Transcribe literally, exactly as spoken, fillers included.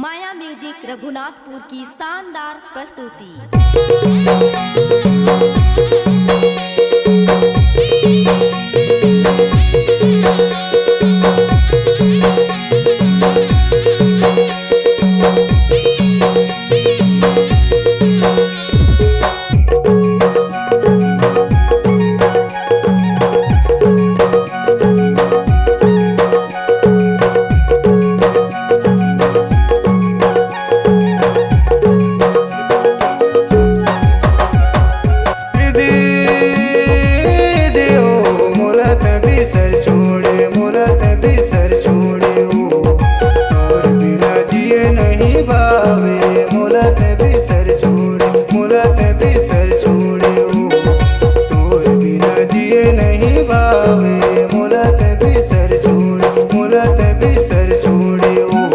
माया music Raghunathpur की शानदार प्रस्तुति। दे दे ओ मोला त बिसर छोड़े, मोला त बिसर छोड़े ओ, तोर बिना जिए नहीं भावे, मोला त बिसर छोड़े, मोला त बिसर छोड़े ओ, तोर बिना जिए नहीं भावे, मोला त बिसर छोड़े, मोला त बिसर छोड़े ओ।